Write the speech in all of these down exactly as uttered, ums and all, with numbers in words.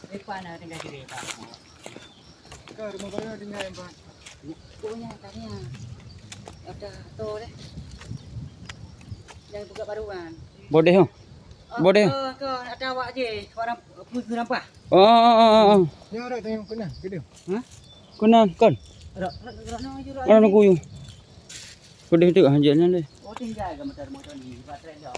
Depan ada tinggal kiri, Pak. Ka rumah baru tinggal, Pak. Pokoknya tanya. Ada tu deh. Jangan buka baru kan. Bodeh, oh. Bodeh. Ke, ke, ada awak je. Orang pun kenapa? Oh, oh, oh, oh. Ni orang tanya kenal, gitu. Hah? Kenal, kon. Rak, rak, rak, nak aja, rak. Orang nak kuyung. Bodeh tu, hanjat nyan deh. Oh, tinggal ke motor, motor ni, baterai dah.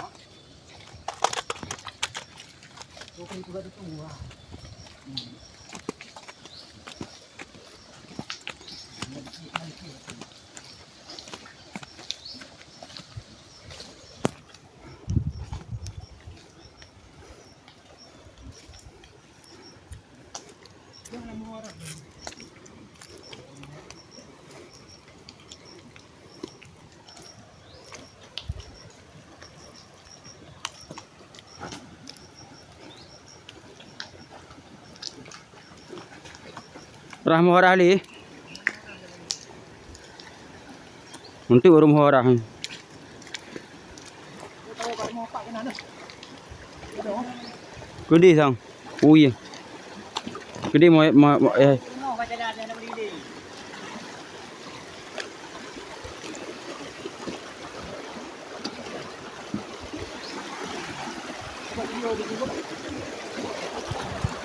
Rahmat ahli. Untuk urus orang. Kudi sang. Oh iya. Kudi mau, mau, mau, eh.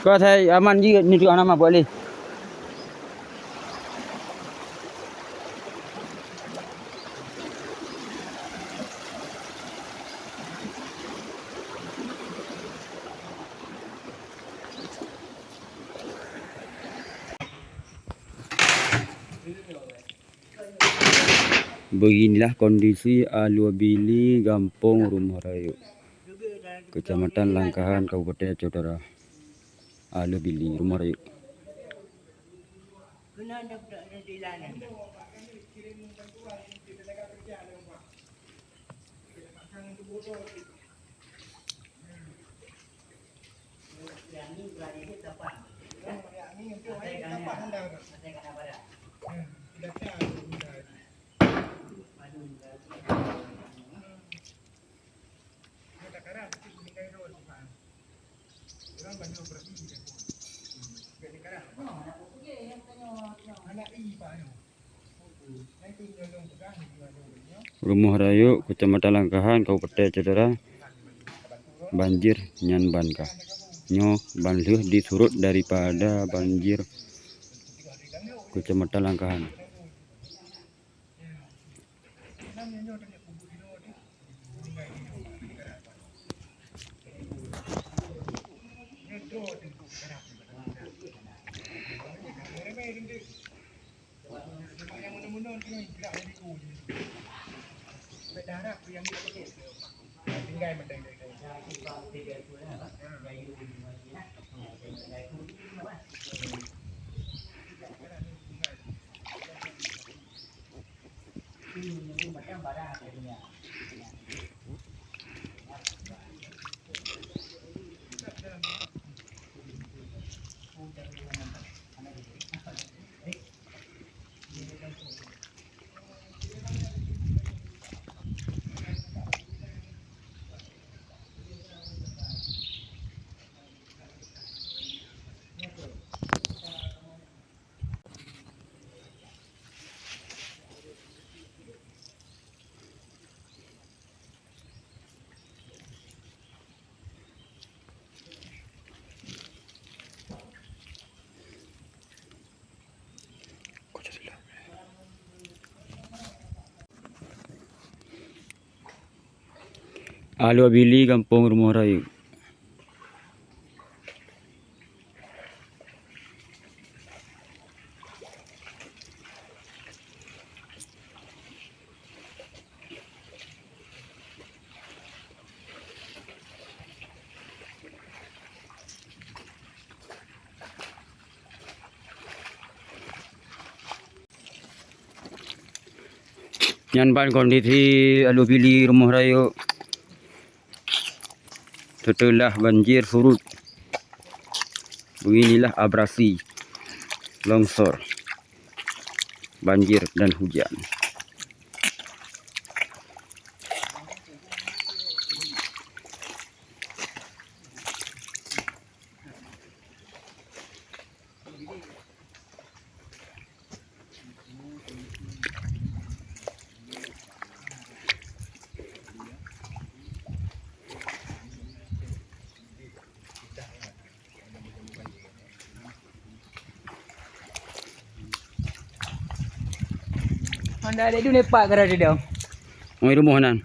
Kau saya aman juga ni tu nama buat leh. Beginilah kondisi Alue Bili, Gampong Rumoh Rayeuk, Kecamatan Langkahan, Kabupaten Aceh Utara. Alue Bili, Rumoh Rayeuk. Rumoh Rayeuk, Kecamatan Langkahan, Kabupaten Aceh Utara, banjir nyan ban ka. Nyoe ban lheueh disurot daripada banjir Kecamatan Langkahan. Alue Bili, Gampong Rumoh Rayeuk. Nyan ban kondisi Alue Bili, Rumoh Rayeuk setelah banjir surut. Beginilah abrasi, longsor, banjir dan hujan. Dah ada dunia pak kerja dia. Oi, rumoh nan.